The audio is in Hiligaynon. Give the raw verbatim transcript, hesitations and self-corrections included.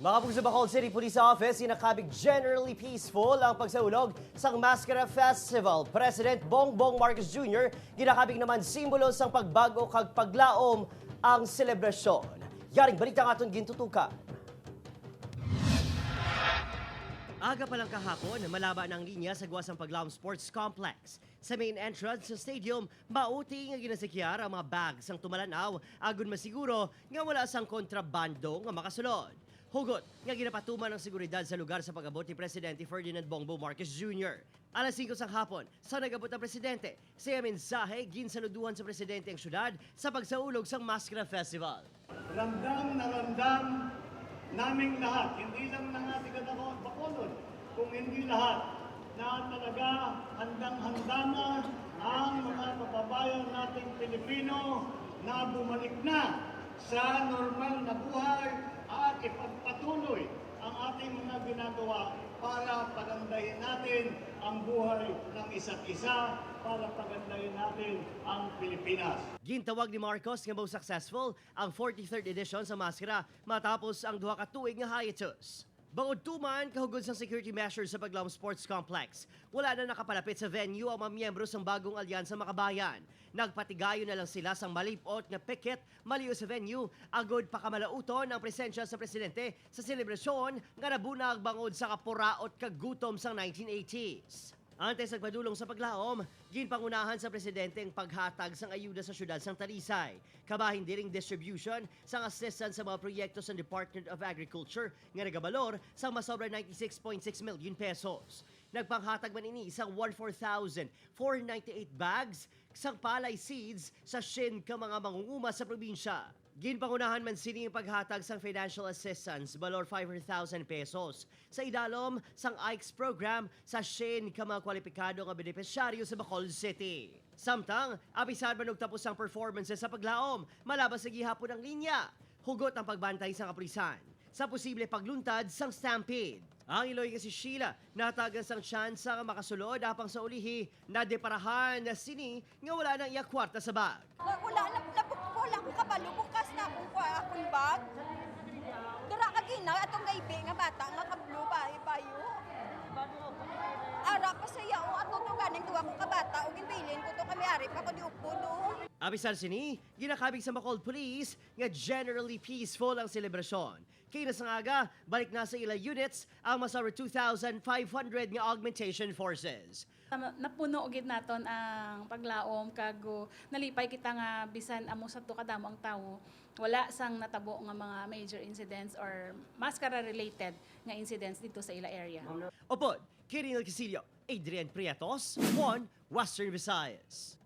Mga pugso, Bacolod City Police Office, ginakabig generally peaceful ang pagsaulog sang Maskara Festival. President Bongbong Marcos Junior ginakabig naman simbolo sang pagbag-o kag paglaom ang selebrasyon. Yaring balita ang aton gintutukan. Aga pa lang kahapon, malaba na ang linya sa Guasang Paglaom Sports Complex. Sa main entrance sa stadium, mauti nga ginasekyar ang mga bag sang tumalan-aw agod masiguro nga wala sang kontrabando nga makasulod. Hugot nga ginapatuman ang seguridad sa lugar sa pag-abot ni Presidente Ferdinand Bongbong Marcos Junior. Alas singko sang hapon, sa nag-abot ang presidente, sa iya mensahe, ginsaluduhan sa presidente ang syudad sa pagsaulog sang Maskara Festival. Ramdam na ramdam naming lahat, hindi lang mga taga Davao at Bacolod, kung hindi lahat, na talaga handang-handa na ang mga kababayan nating Pilipino na bumalik na sa normal na buhay at ipagpatuloy ang ating mga ginagawa para pagandahin natin ang buhay ng isa't isa, para pagandahin natin ang Pilipinas. Gintawag ni Marcos nga mao successful ang forty-third edition sa Maskara matapos ang duha ka tuig nga hiatus. Bangod tuman, kahugod sang security measures sa Paglaom Sports Complex, wala na nakapalapit sa venue ang mga miyembro sang bagong Alyansa Makabayan. Nagpatigayon na lang sila sang malip-ot nga picket malayo sa venue, agod pakamalauton ang presensya sa presidente sa selebrasyon nga nabunag bangod sa kapuraot kag gutom sang nineteen eighties. Antes nagpadulong sa paglaom, ginpangunahan sa presidente ang paghatag sang ayuda sa siyudad sang Talisay, kabahin diri ang distribution sang assistance sa mga proyekto sang Department of Agriculture nga nagabalor sang masobra ninety-six point six million pesos. Nagpanghatag man ini sang one four thousand four hundred ninety-eight bags sang palay seeds sa syen ka mga mangunguma sa probinsya. Ginpangunahan man sini ang paghatag sang financial assistance balor five hundred thousand pesos sa idalom sang I C E S program sa syen ka mga kwalipikado nga benepisyaryo sa Bacolod City. Samtang, apisar man og tapos ang performances sa paglaom, malabas sa gihapon ang linya. Hugot ang pagbantay sa kapulisan sa posible pagluntad sang stampede. Ang iloy nga si Sheila natagan sang tsansa nga makasulod, apang sa ulihi, nadeparahan na sini nga wala nang iya kwarta sa bag. Wa-, wala na, na, wala ko kabalo, bukas na akong kwa-, akong bag. Dira ka gina, atong gaybi nga bata nga kablo, bayo, bayo. Ara pa sa iya, o, ato to ganing duwa ko ka bata, o ginbilin ko to kami ari pa ko di upod, o. Apisar sini, ginakabig sa Bacolod Police nga generally peaceful ang selebrasyon. Kay na sang aga, balik na sa ila units ang masobra two thousand five hundred nga augmentation forces. Tama, napuno gid naton ang paglaom, kag, uh, nalipay kita nga bisan amo sa to kadamo ang tawo, wala sang natabo nga mga major incidents or maskara-related nga incidents dito sa ila area. Upod kay Rinal Casillo, Adrian Prietos, One Western Visayas.